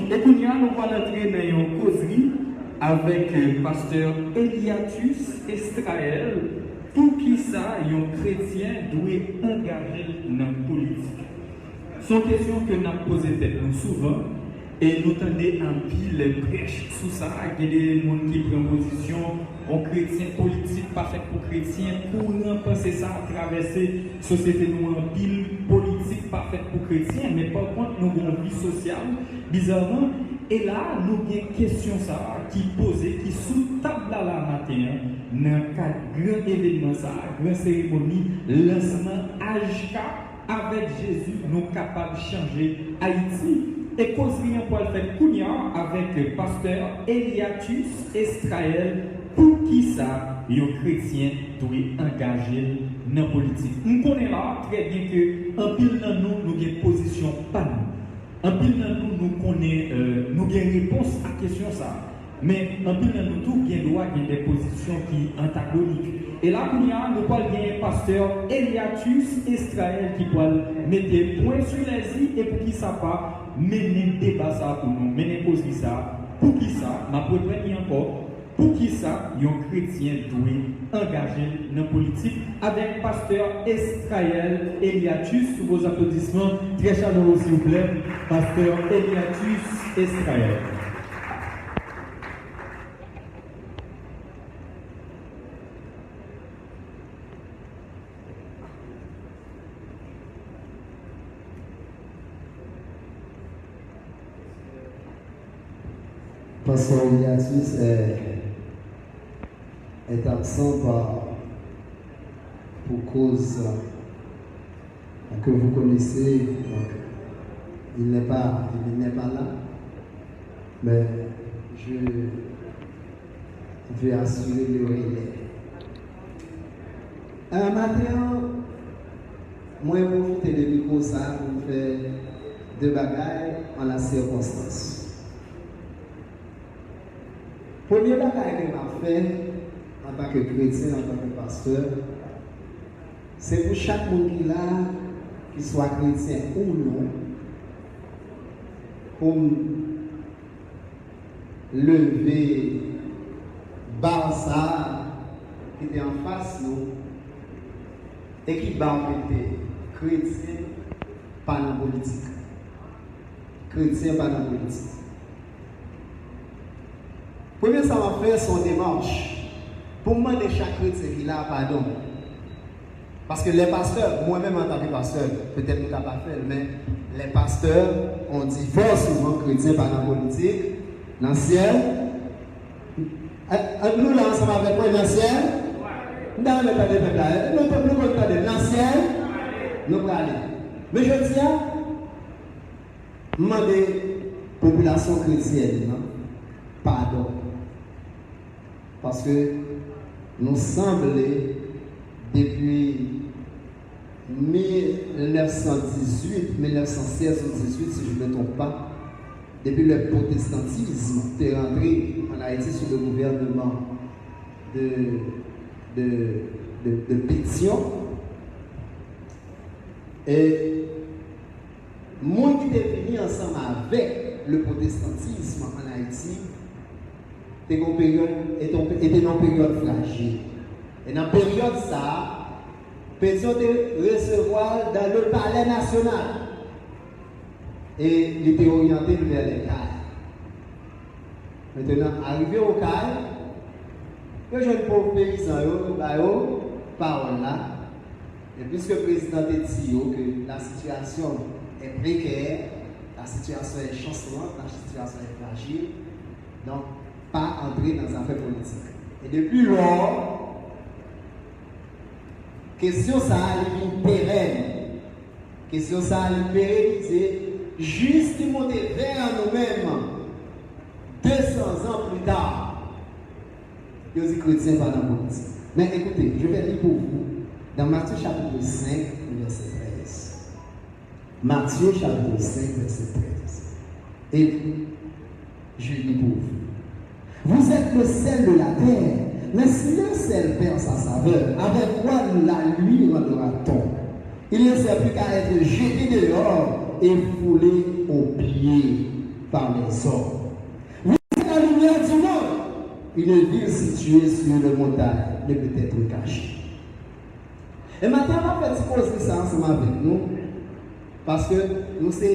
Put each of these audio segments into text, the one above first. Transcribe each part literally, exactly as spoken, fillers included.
E kounye a, nou pral antre nan yon kozri avèk, eh, pastè Eliatus Estrael, poukisa yon kretyen dwe angaje l nan politik. Se yon kesyon ke n ap poze tèt nou souvan, e nou tande anpil prèch sou sa. Gen de moun ki pran pozisyon, yon kretyen politik pa fèt pou kretyen, kouran panse sa ap travèse sosyete nou an, anpil politik pa fèt pou kretyen, men pa kont nou gen yon vi sosyal, bizaman, e la a, nou gen kesyon sa a ki poze, ki sou tab la la maten an, nan kad gran evènman sa a, gran seremoni lansman H K, Avèk Jezi, nou kapab chanje Ayiti. E kozri an pral fèt kounye a avèk pastè Eliatus Estrael, poukisa yon kretyen dwe angaje l nan politik. M konnen la trè byen ke anpil nan nou, nou gen pozisyon pa nou. Anpil nan nou, nou konnen, eh, nou gen repons a kesyon sa a. Men, anpil nan nou tou gen dwa gen de pozisyon ki antagonik. E la, kounye a, nou pral gen pastè Eliatus Estrael ki pral mete pwen sou lèzi e poukisa pa mennen deba sa a pou nou, mennen kozri sa a. Poukisa, m ap reprann li ankò, poukisa yon kretyen dwe angaje l nan politik avèk pastè Estrael Eliatus, sous vos applaudissements très chaleureux, s'il vous plaît, pastè Eliatus Estrael. Pastè Eliatus est, est absent par, pour cause que vous connaissez, donc il n'est pas, il n'est pas là, mais je vais assurer le relais. Euh, maten an, mwen pwofite de mikwo sa a pou m fè de bagay an la sirkonstans. Premye bagay ke m ap fè antanke kretyen, antanke pastè, se pou chak moun ki la, ki swa kretyen ou non, pou m leve ba sa a ki te anfas nou e ki ba mete kretyen pa nan politik. Kretyen pa nan politik. Premye sa m ap fè, se yon demach pou m mande chak kretyen ki la a padon. Paske lè pastè, mwen menm antanke pastè, petèt nou ka pa fè l, men lè pastè, on di fò souvan kretyen pa nan politik, nan syèl. An, an nou la ansanm avèk mwen, nan syèl. M ta renmen tande pèp la, nou, nou konn tande, nan syèl, nou prale. Men jodi a, m mande popilasyon kretyèn nan padon. Paske nou sanble depi mil nèf san dizuit, mil nèf san sèz ou dizuit, si je me trompe pas, depi le pwotestantism te rantre an Ayiti sou le gouvènman de, de, de, de Pétion. E moun ki te vini ansanm avèk le pwotestantism an Ayiti te gen yon peryòd, e te, e te nan yon peryòd frajil. E nan peryòd sa a, Pétion te resevwa l dans le palais national. E li te oryante l vè lèkay. Mentenan, arive Okay, yo jwenn pòv peyizan yo, yo ba yo pawòl la. E piske prezidan te di yo ke la situation est précaire, la situation est chancelante, la situation est fragile, donk, pa antre nan zafè politik. E depi lò, kesyon sa a, li vin perèn. Kesyon sa a, li perenize jis li monte vè nou menm, de san zan pli ta. Yo di kretyen pa nan politik. Men ekoute, je vais lire pour vous dans Matthieu chapitre cinq, le verset treize. Matthieu chapitre cinq, verset treize. Et je lis pour vous. Vous êtes le sel de la terre, mais si le sel perd sa saveur, avec quoi la lui rendra-t-on? Il ne sert plus qu'à être jeté dehors et foulé aux pieds par les hommes. Vous êtes la lumière du monde. Une ville située sur une montagne ne peut être cachée. E maten an, m ap fè ti koze sa ansanm avèk nou, paske nou se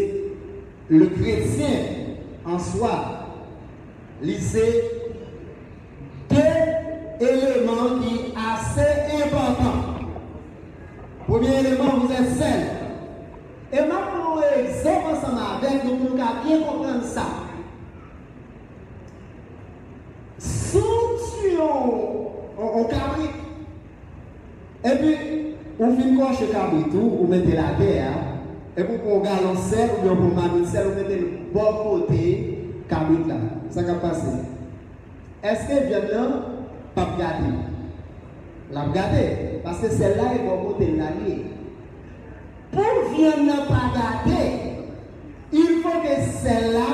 le kretyen an swa, li se de eleman ki ase enpòtan. Premye eleman, vous êtes sel. E m ap pran yon egzanp ansanm avèk nou pou nou ka byen konprann sa. Si w tiye yon, yon, yon kabrit, epi ou fin kòche kabrit ou, ou mete l atè a, epi ou pran yon galon sèl oubyen ou pran yon mamit sèl, ou mete l bò kote kabrit la, sa k ap pase? Èske vyann nan p ap gate? L ap gate, paske sèl la e bò kote l la li ye. Pou vyann nan pa gate, il faut que sèl la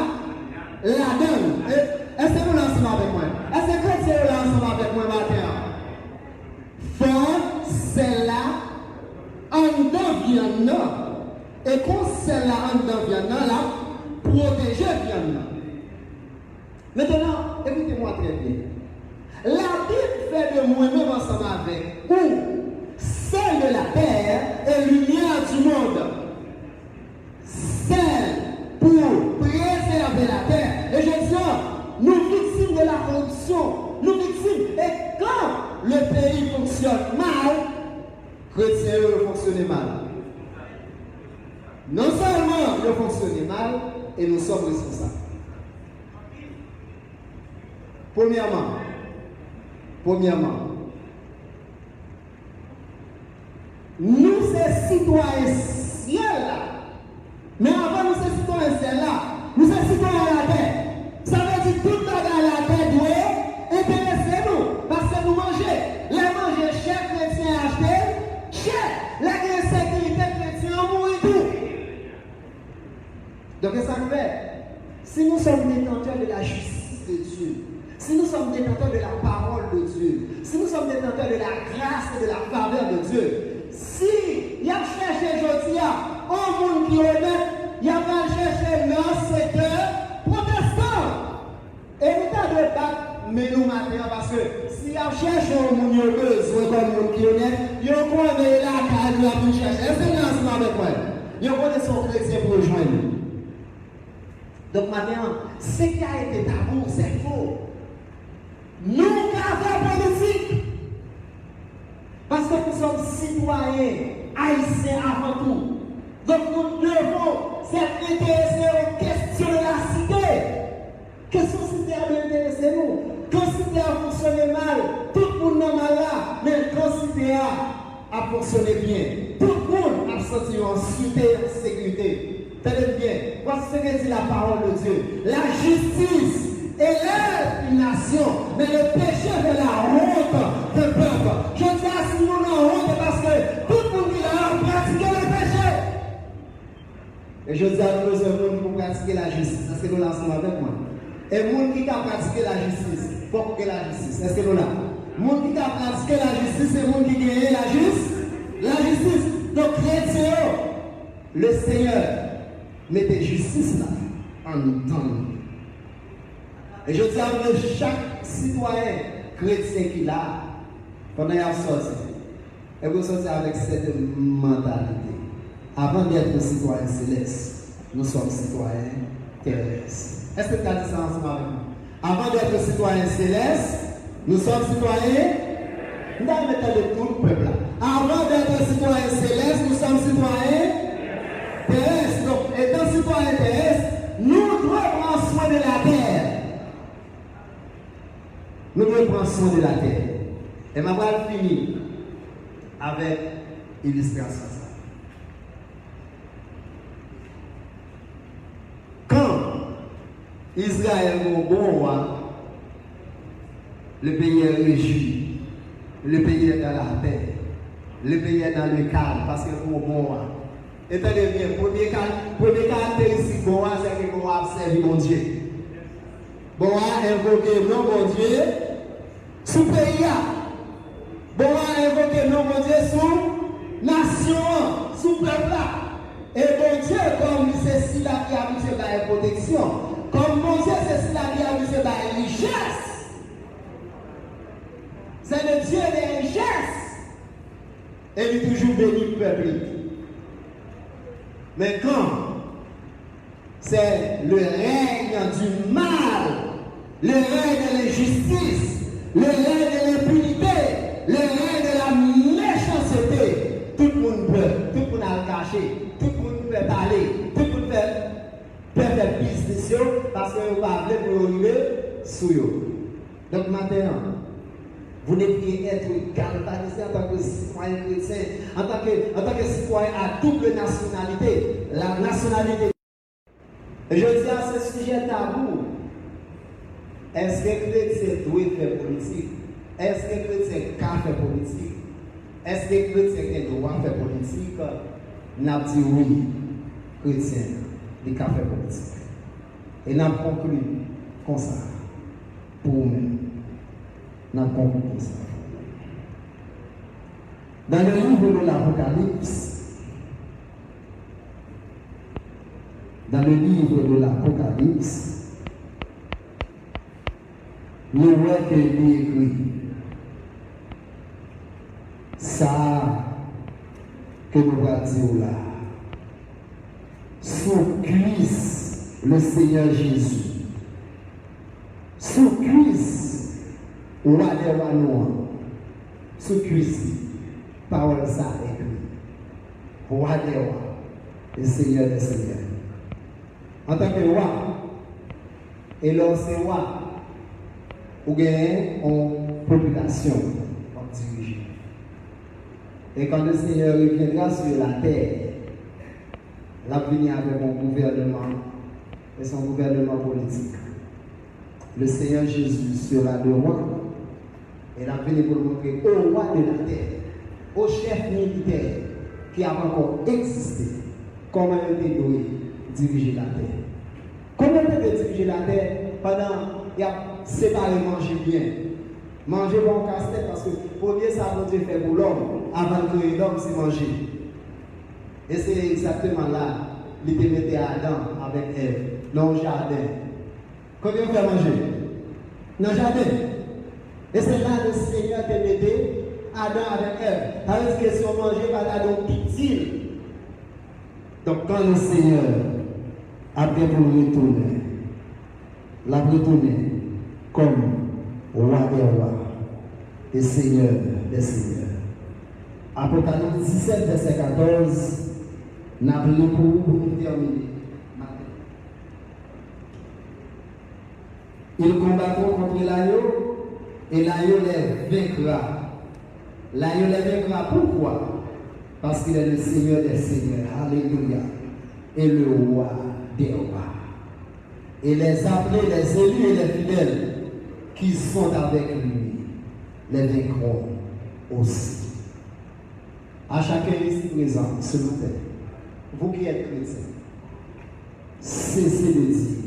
ladan l. E, èske nou la ansanm avèk mwen? Èske kretyen yo la ansanm avèk mwen maten an? Fòk sèl la anndan vyann nan. E kon sèl la anndan vyann nan, l ap pwoteje vyann nan. Maintenant, écoutez-moi très bien. La Bible fait de moi-même ensemble avec vous, sel de la terre et lumière du monde. Sèl pou prezève latè. E jodi a, nou viktim de la koripsyon. Nou viktim. E kan le peyi fonksyòn mal, kretyen yo, yo fonksyone mal. Non sèlman yo fonksyone mal, e nou sòm responsab. Premyèman, premyèman, nou se sitwayen syèl la. Men avan nou se sitwayen syèl la, nou se sitwayen latè. Sa vle di tout bagay latè dwe enterese nou, paske nou manje. Lè manje chè, kretyen achte chè. Lè gen ensekirite, kretyen an mouri tou. Donc, c'est ça que fait. Si nous sommes détenteurs de la justice de Dieu, si nous sommes détenteurs de la parole de Dieu, si nous sommes détenteurs de la grâce et de la faveur de Dieu, si y ap chèche jodi a yon moun ki onèt, y ap al chèche nan sektè pwotestan. E nou ta dwe bat men nou maten an, paske si y ap chèche yon moun yo bezwen kòm moun ki onèt, yo konnen e lakay nou y ap vin chèche. Èske nou ansanm avèk mwen? Yo konnen se yon kretyen pou yo jwenn. Donk, maten an, ce qui a été tabou, c'est faux. Nou ka fè politik. Parce que nous sommes citoyens haïtiens avant tout. Donc nous devons s'être intéressés aux questions de la cité. Kesyon site a dwe enterese nou. Kan site a fonksyone mal, tout moun nan mal la, men kan site a ap fonksyone byen, tout moun ap santi yo an site, an sekirite. Tande m byen. Voici ce que dit la parole de Dieu. La justice élève une nation, mais le péché fait la honte d'un peuple. Jodi a, si nou nan wont, se paske tout moun ki la yo pratike le péché. E jodi a, nou bezwen moun ki pou pratike lajistis. Èske nou la ansanm avèk mwen? E moun ki ka pratike lajistis, fòk gen lajistis. Èske nou la? Moun ki ka pratike lajistis, se moun ki genyen lajis-, lajistis. Donk, kretyen yo, Lesenyè mete jistis la anndan nou. E jodi a, nou, chak sitwayen kretyen ki la, pandan y ap sòti, e pou sòti avèk sèten mantalite. Avant d'être citoyen céleste, nous sommes citoyens terrestres. Èske n ka di sa ansanm avèk mwen? Avant d'être citoyen céleste, nous sommes citoyens. M ta renmen tande tout pèp la. Avant d'être citoyen céleste, nous sommes citoyens terrestres. Donk, etan sitwayen terès, nou dwe pran swen de latè. Nou dwe pran swen de latè. E m ap pral fini avèk ilistrasyon sa. Kan Izrayèl gen yon bon wa, le pays est réjoui, le pays est dans la paix, le pays est dans le calme, paske l gen yon bon wa. E tande byen, premye ka-, premye karakteristik bon wa, se ke bon wa ap sèvi Bondye. Bon wa envoke non Bondye sou peyi a. Bon wa envoke non Bondye sou nasyon an, sou pèp la. E Bondye, kòm li se sila ki abitye bay pwoteksyon, C'est le Dieu des gestes. E li toujou beni pèp li. Men kan c'est le règne du mal, le règne de l'injustice, le règne de l'impunité, le règne de la méchanceté, tout moun pè, tout moun al kache, tout moun pè pale, tout moun pè, pè fè biznis yo, paske yo pa vle pou yo rive sou yo. Donk, maten an, vous devriez être galvanisé en tant que citoyen chrétien, en tant que, en tant que citoyen à double nationalité, la nationalité. Jodi a, se sijè tabou. Èske kretyen dwe fè politik? Èske kretyen ka fè politik? Èske kretyen gen dwa fè politik? N ap di wi, kretyen, li ka fè politik. E n ap konkli konsa pou ou menm. N ap konkli konsa. Dans le livre de l'Apocalypse, dans le livre de l'Apocalypse, nou wè ke li ekri sa ke nou pral di w la. Sou kwis le Senyè Jezi, sou kwis Wa dè wa nou an, sou kwis li, pawòl sa ekri, Wa dè wa, e Senyè dè senyè. Antanke wa, e lè w se wa, ou genyen yon popilasyon w ap dirije. Et quand le Seigneur reviendra sur la terre, l ap vini avèk yon gouvènman, e se yon gouvènman politik. Le Seigneur Jésus sera le roi, e l ap vini pou l montre au roi de la terre, au chef militaire ki ap ankò egziste, kòman yo te dwe dirije latè. Kòman yo te dwe dirije latè pandan y ap separe manje byen? Manje pa yon kastèt, paske premye sa Bondye fè pou lòm, avan l kreye lòm, se manje. E se egzakteman la li te mete Adan avèk Èv, nan yon jaden. Kote yo fè manje? Nan jaden. E se la le Senyè te mete Adan avèk Èv. Sa vle di kesyon manje pa ta dwe pitil. Donk, kan le Senyè ap gen pou l retounen, l ap retounen kòm Wa dè wa e Senyè dè senyè. Apokalips disèt, vèsè katòz, n ap li pou ou pou nou tèmine maten. Ils combattront contre l'agneau, et l'agneau les vaincra. L'agneau les vaincra. Pourquoi? Parce qu'il est le Seigneur des seigneurs. Alléluia. Et le roi des rois. Et les appelés, les élus et les fidèles qui sont avec lui les vaincront aussi. À chacun ici présent ce matin, vous qui êtes chrétien, cessez de dire,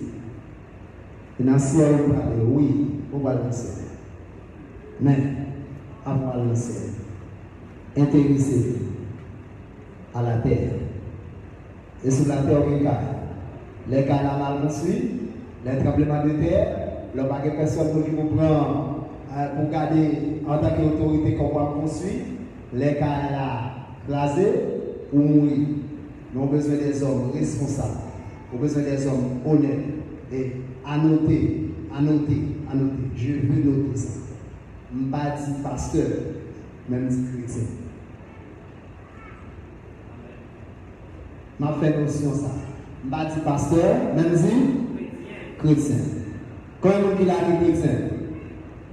nan syèl ou prale, wi, ou pral nan syèl. Men, avan w al nan syèl, enterese w a latè. E sou latè ou gen kay. Lè kay la mal konstwi, lè tranblemanntè, lè w pa gen pèsòn pou ki pou pran, eh, pou gade antanke otorite kòman w ap konstwi, lè kay la kraze, ou mouri. Men w bezwen dèzòm responsab. Ou bezwen dèzòm onèt. E anote, anote, anote. Je veux noter ça. M pa di pastè, men m di kretyen. M ap fè nosyon sa. M pa di pastè, men m di kretyen. Konbyen moun ki la ki kretyen?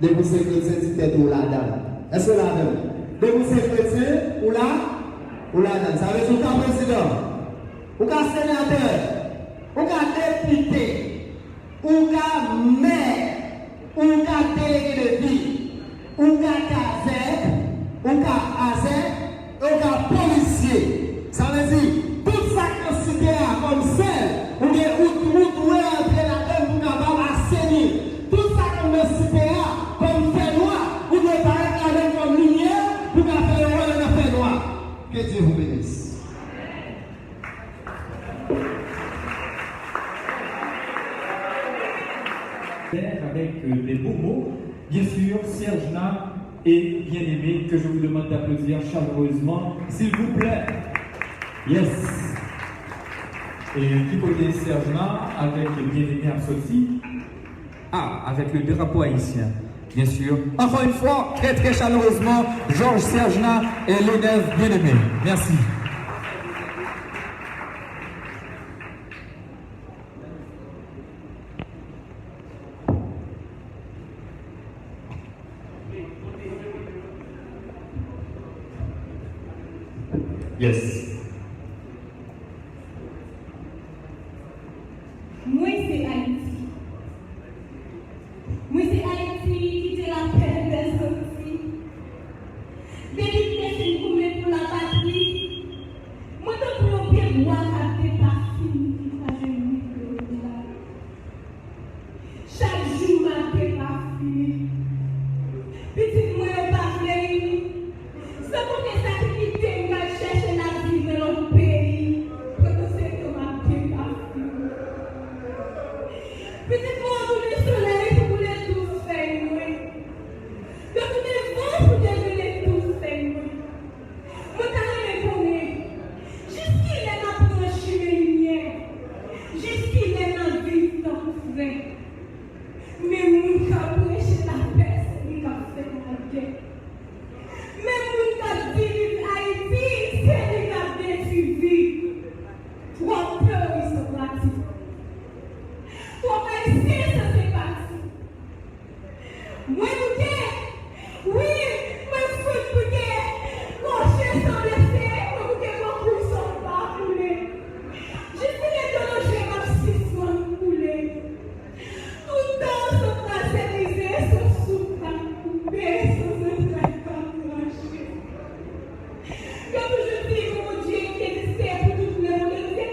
Depi w se kretyen, di tèt ou w ladan l. Èske w la avè m? Depi w se kretyen, ou la, ou ladan l. Sa vle di ou ka prezidan, ou ka senatè, ou ka depite, ou ka mè, ou ka delege de vil, ou ka kazèk, ou ka azèk, ou ka polisye. Sa vle di, tout sa k nan site a kòm sèl, oubyen ou, ou dwe antre ladan l pou kapab aseni. Tout sa k nan site a kòm fènwa, ou dwe parèt ladan l kòm limyè pou ka fè yo wè nan fènwa. Que Dieu vous bénisse. Avec, euh, des beaux mots, bien sûr, Serge Nat, et Bien-Aimé, que je vous demande d'applaudir chaleureusement, s'il vous plaît. Yes. E ki kote Serge la avèk Bien-Aimé ap soti? Ah, avec le drapeau haïtien, bien sûr. Encore une fois, très, très chaleureusement, Georges Sergina et Leneuve Bien-Aimé. Merci. Yes. Mwen se Ayiti. Mwen se Ayiti ki te lapè bèl soti. Depi m te fin goumen pou lapatri, mwen tankou yon pye bwa k ap depafini ki pa jwenn limit glori de lavi. Chak jou m ap depafini. Pitit mwen yo pa vle vini. San konte sa ki kite m al chèche lavi nan lòt peyi, pandan se tan m ap depafini. Pitit mwen yo tounen solèy pou boule dous fèy mwen. Yo tounen van pou degrenn dous fèy mwen. Mwen ta renmen konnen, jiskilè n ap pran chimen limyè? Jiskilè n ap viv tankou frè? Men moun k ap preche lapè, se li k ap fè lagè. Men moun k ap di viv Ayiti, se li k ap detwi vi. Twòp teori san pratik. Twòp Ayisyen san senpati. Mwen bouke, wi, mwen fout bouke. Gòje san blese, mwen bouke tankou san pa koule. Jis si lè dlo nan je m ap sispann koule. Toutan san fraze brize, san souf k ap koupe, san zantray k ap rache. Yo toujou di gon Bondye ki egziste pou tout lè, pou tout lè.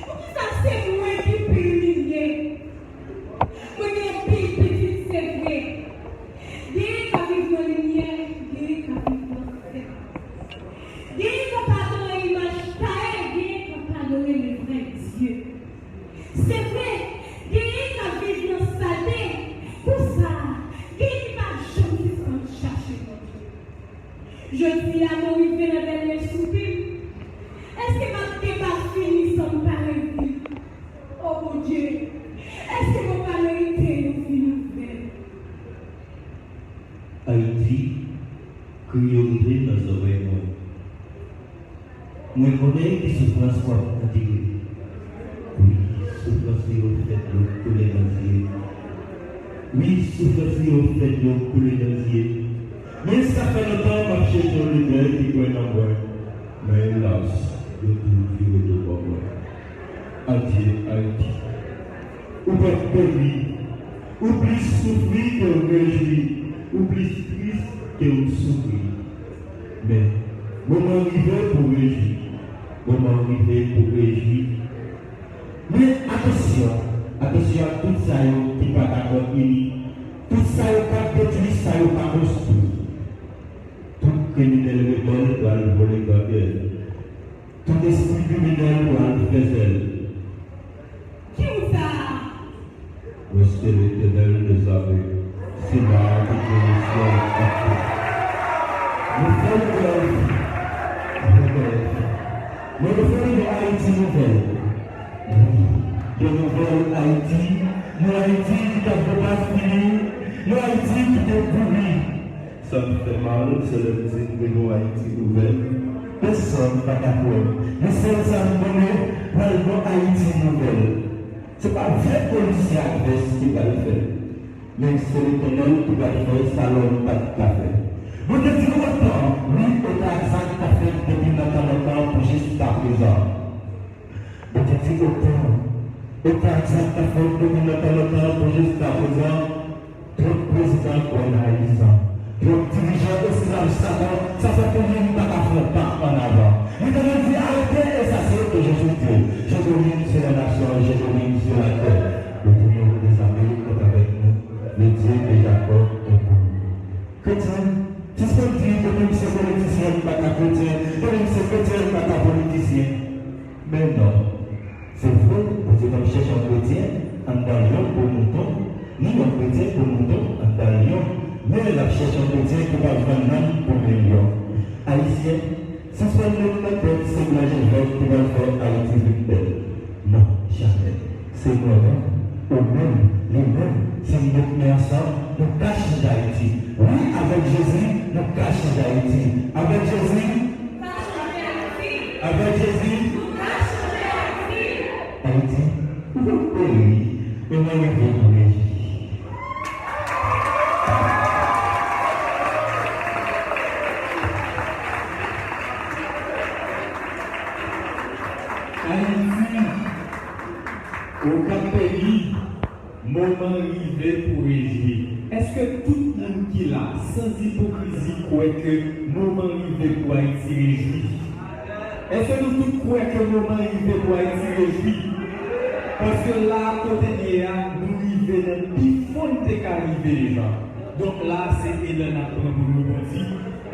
Poukisa se mwen ki pi imilye? Mwen gen anpil pitit, se vre. Genyen ka viv nan limyè, genyen ka viv nan fè. Genyen ka pa adore imaj taye, genyen ka pa adore le vrè Dye. Se vre, genyen ka viv nan salte, konsa, genyen ki pa janm sispann chache Bondye. Jodi a, mwen rive nan dènye soupi m. Èske m ap depafini san m pa reviv? O Bondye, èske mwen pa merite yon vi nouvèl? Ayiti, kriye rive nan zòrèy mwen. Mwen konnen ki soufrans w ap andire. Wi, soufrans li yo fè dlo koule nan zye. Wi, soufrans li yo fè dlo koule nan zye. Men sa fè lontan m ap chèche yon lidè ki kwè nan mwen. Men elas, yo tou vire do bò mwen. Adye, Ayiti. Ou p ap peri. Ou plis soufri ke w rejwi. Ou plis tris ke w souri. Men, moman rive pou rejwi. Moman rive pou rejwi. Men, atansyon, atansyon ak tout sa yo ki pa dakò ini, tout sa yo k ap detwi sa yo pa konstwi. Tout kriminèl rebèl pral vole gangèn. Tout espri kriminèl pral fè zèl. Ki moun sa a? Mwen se Letènèl dèzame, se la a ke Jerizalèm ap fè. Nou fè yon grèv, yon grèv. Men nou fè yon Ayiti nouvèl. Wi, yon nouvèl Ayiti, yon Ayiti ki t ap depafini, yon Ayiti ki te pouri. Sa m fè mal, se lè m di m gen yon Ayiti nouvèl. Pèsonn pa ka kwè m. Men sèl sa m konnen, pral gon Ayiti nouvèl. Se pa vye polisye ak vès ki pral fè l, men se Letènèl ki pral fè sa lòm pa t ka fè. Bondye di nou otan, wi, otan ak zak k ap fèt depi nan tan lontan pou jiskaprezan. Bondye di otan, otan ak zak k ap fèt depi nan tan lontan pou jiskaprezan. Twòp prezidan kwè nan Ayiti. Twòp dirijan esklav Satan, sa fè pou li, li pa ka fè yon pa annavan. Li te vin di, arete, e sa se ke Jezi di, je domine sur la nation, je domine sur la terre. Le Seigneur des armées est avec nous, le Dieu de Jacob est pour nous. Kretyen, sispann di, depi m se politisyen, m pa ka kretyen, depi m se kretyen, m pa ka politisyen. Men non. Se vre, Bondye t ap chèche yon kretyen anndan yon gwo mouton, ni yon kretyen gwo mouton anndan yon Men l ap chèche yon kretyen ki pral vann nanm pou milyon. Ayisyen, sispann met nan tèt se blayi vèt ki pral fè Ayiti vin bèl. Non, jamè. Se mwen menm, ou menm, li menm, si n met men ansanm, nou ka chanje Ayiti. Wi, avèk Jezi, nou ka chanje Ayiti. Avèk Jezi, avèk Jezi, Ayiti, yon peyi, yon mwen reve pou rejwi. Ayiti, yon peyi, moman rive pou rejwi. Èske tout moun ki la, san ipokrizi, kwè ke moman rive pou Ayiti rejwi? Èske nou tout kwè ke moman rive pou Ayiti rejwi? Paske la kote n ye a, nou rive nan pi fon n te ka rive deja. Donk la, se elan n ap pran pou nou bondi.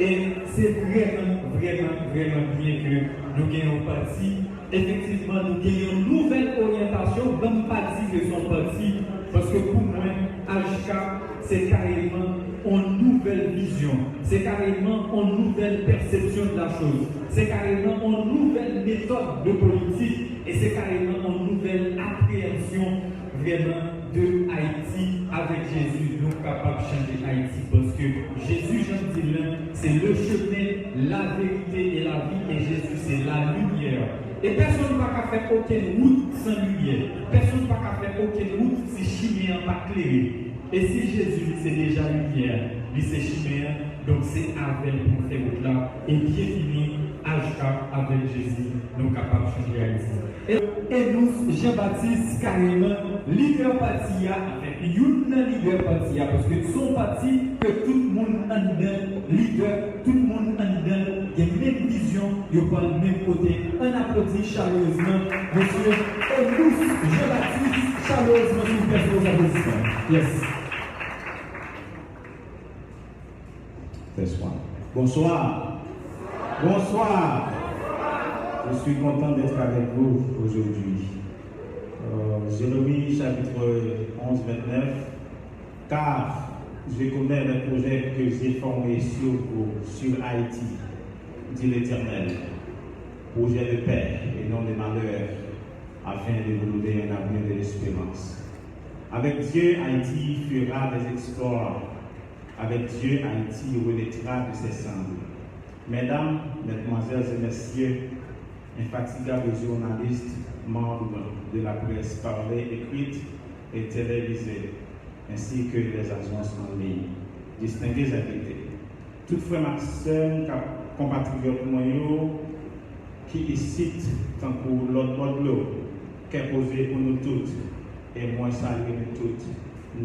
E se vrèman, vrèman, vrèman byen ke nou gen yon pati. Efektivman, nou gen yon nouvèl oryantasyon. Ban m pa di ke se yon pati, paske pou mwen, H K, se kareman yon nouvèl vizyon. Se kareman yon nouvèl pèsepsyon de la choz. Se kareman yon nouvèl metòd de politik. E se kareman yon nouvèl apreyansyon vrèman de Ayiti. Avèk Jezi, nou kapab chanje Ayiti. Paske Jezi, jan m di l lan, se le chemin, la vérité et la vie. E Jezi, se la limyè. E pèsonn pa ka fè okenn wout san limyè. Pèsonn pa ka fè okenn wout si chimen an pa klere. E si Jezi, li se deja limyè, li se chimen an, donk se avè l pou n fè wout la. E byenvini, H K, avèk Jezi, nou kapab chanje Ayiti. E, Enos Jean Baptiste, kareman, lidè pati a, anfen, youn nan lidè pati a, paske se yon pati ke tout moun anndan, lidè, tout moun anndan, gen menm vizyon, yo pral menm kote. Ann aplodi chalerezman Mesye Enos Jean Baptiste, chalerezman, silvouplè, sou vos aplodisman. Yes. Test one. Bonsoir. Bonsoir. Je suis content d'être avec vous aujourd'hui. Euh, Jérémie chapitre onze, vingt-neuf. Car je connais les projets que j'ai formés sur vous, sur Haïti, dit l'Éternel. Projets de paix et non de malheur, afin de vous donner un avenir de l'espérance. Avec Dieu, Haïti fera des exploits. Avec Dieu, Haïti renaîtra de ses cendres. Mesdames, Mesdemoiselles et Messieurs, infatigables journalistes, membres de la presse parlée, écrite et télévisée, ainsi que les agences en ligne, distingués invités, tout frè m ak sè m, konpatriyòt mwen yo, ki isit, tankou lòt bò dlo, kè poze pou nou tout, e mwen salye nou tout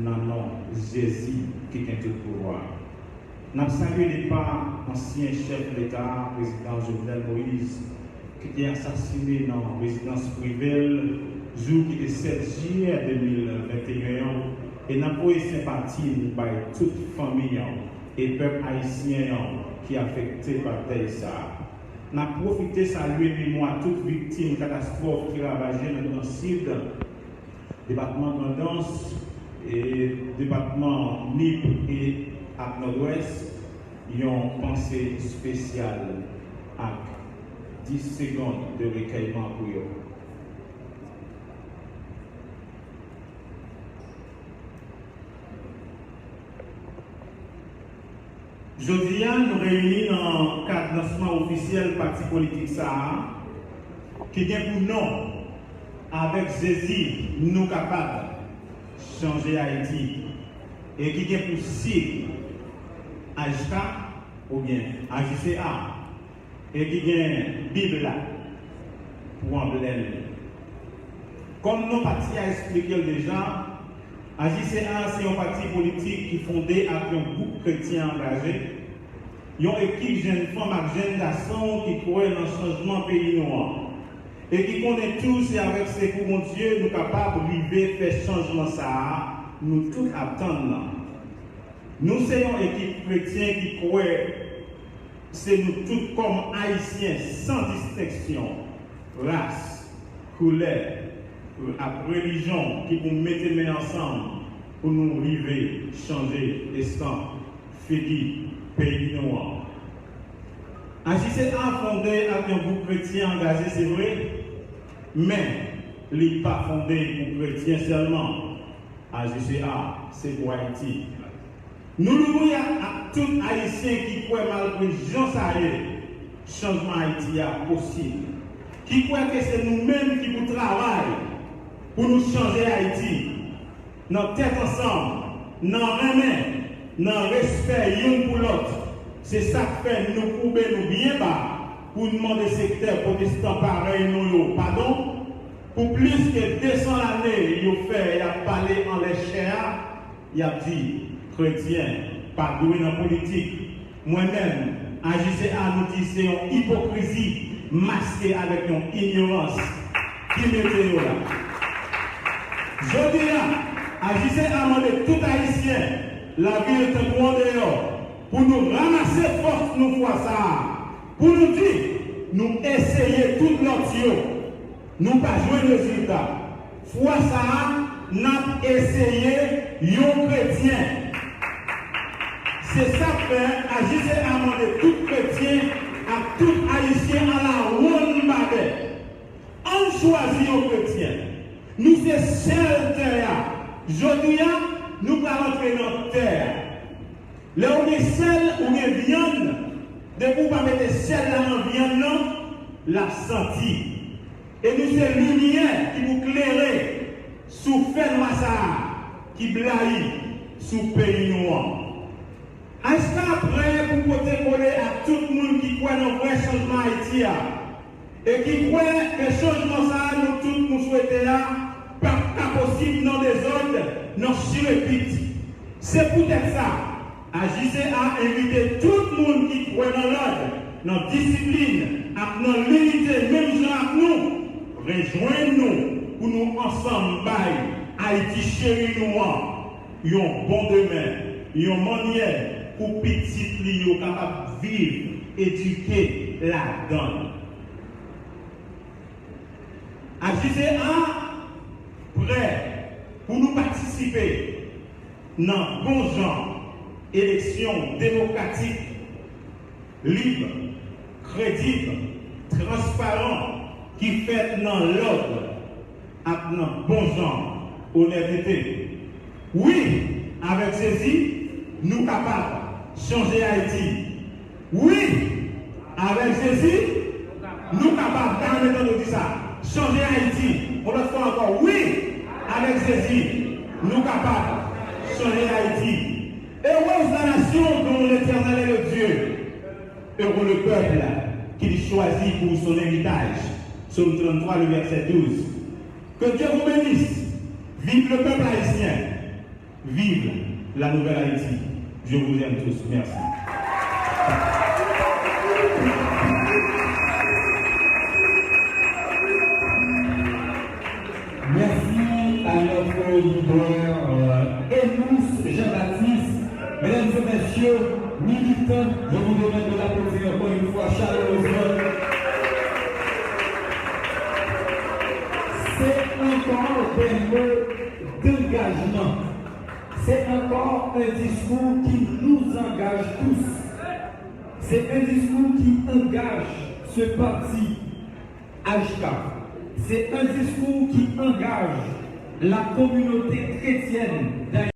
nan non Jezi ki gen tout pouvwa. N ap salye depa ansyen chèf Leta a, Prezidan Jovenel Moïse, ki te asasine nan rezidans prive l, jou ki te sèt jiyè de mil venteyen an, e n ap voye senpati n bay tout fanmi an e pèp ayisyen an ki afekte pa dèy sa a. N ap pwofite salye memwa tout viktim katastwòf ki ravaje nan Gran Sid, depatman Grandans, e depatman Nip e ak Nòdwès, yon panse espesyal ak dis segonn de rekèyman pou yo. Jodi a, nou reyini nan kad lansman ofisyèl pati politik sa a, ki gen pou non Avèk Jezi, nou kapab chanje Ayiti, e ki gen pou sib H K oubyen H J C A, e ki gen Bib la pou anblèm li. Kòm non pati a esplike l deja, H J C A se yon pati politik ki fonde ak yon gwoup kretyen angaje, yon ekip jèn fanm ak jèn gason ki kwè nan chanjman peyi nou an, e ki konnen tou se avèk sekou Bondye nou kapab rive fè chanjman sa a nou tout ap tann nan. Nou se yon ekip kretyen ki kwè se nou tout kòm Ayisyen, san distenksyon, ras, koulè, ak relijyon ki pou mete men ansanm pou nou rive chanje estan. figi peyi nou an. A J C A fonde ak yon gwoup kretyen angaje, se vre, men li pa fonde pou kretyen sèlman. A J C A se pou Ayiti. Nou louvri a ak tout Ayisyen ki kwè, malgre jan sa ye, chanjman Ayiti a posib, ki kwè ke se nou menm ki pou travay pou nou chanje Ayiti. Nan tèt ansanm, nan renmen, nan respè youn pou lòt. Se sa k fè nou koube nou byen ba pou n mande sektè pwotestan parèy nou yo padon pou plis ke de san lane yo fè y ap pale anlè chè a, y ap di kretyen pa dwe nan politik. Mwen menm, A J C A, nou di se yon ipokrizi maske avèk yon inyorans ki mete yo la. Jodi a, A J C A mande tout Ayisyen, lavil tankou andeyò, pou nou ranmase fòs nou fwa sa a, pou nou di nou eseye tout lòt yo. Nou pa jwenn rezilta. Fwa sa a, n ap eseye yon kretyen. Se sa k fè A J C A mande tout kretyen ak tout Ayisyen alawonnbadè. Ann chwazi yon kretyen. Nou se sèl tè a. Jodi a, nou pral antre nan tè a. Lè ou gen sèl, ou gen vyann. Depi w pa mete sèl la nan vyann nan, l ap santi. E nou se limyè ki pou klere sou fènwa sa a ki blayi sou peyi nou an. H K prè pou pote kole ak tout moun ki kwè nan vrè chanjman Ayiti a. E ki kwè ke chanjman sa a nou tout nou swete a p ap ka posib nan dezòd, nan chirepit. Se poutèt sa, A J C A envite tout moun ki kwè nan lòd, nan disiplin ak nan linite menm jan ak nou, rejwenn nou pou nou ansanm bay Ayiti cheri nou an yon bon demen, yon mannyè pou pitit li yo kapab viv, edike ladan l. A J C A prè pou nou patisipe nan bon jan eleksyon demokratik, lib, kredib, transparan ki fèt nan lòd ak nan bon jan onètete. Wi, avèk Jezi, nou kapab chanje Ayiti. Wi, avèk Jezi, nou kapab, ta renmen tande w di sa, chanje Ayiti. Yon lòt fwa ankò, wi, avèk Jezi, nou kapab chanje Ayiti. Heureuse la nation dont l'Éternel est le Dieu. Heureux le peuple qu'il choisit pour son héritage. Psaume trente-trois, le verset douze. Que Dieu vous bénisse. Vive le peuple haïtien. Vive la Nouvelle Haïti. Je vous aime tous. Merci. Merci à notre leader, euh, Enos Jean-Baptiste. Mesdames et messieurs, militants, je vous demande de l'applaudir encore une fois chaleureusement. C'est encore des mots d'engagement. C'est encore un discours qui nous engage tous. C'est un discours qui engage ce parti H K. C'est un discours qui engage la communauté chrétienne d'Haïti.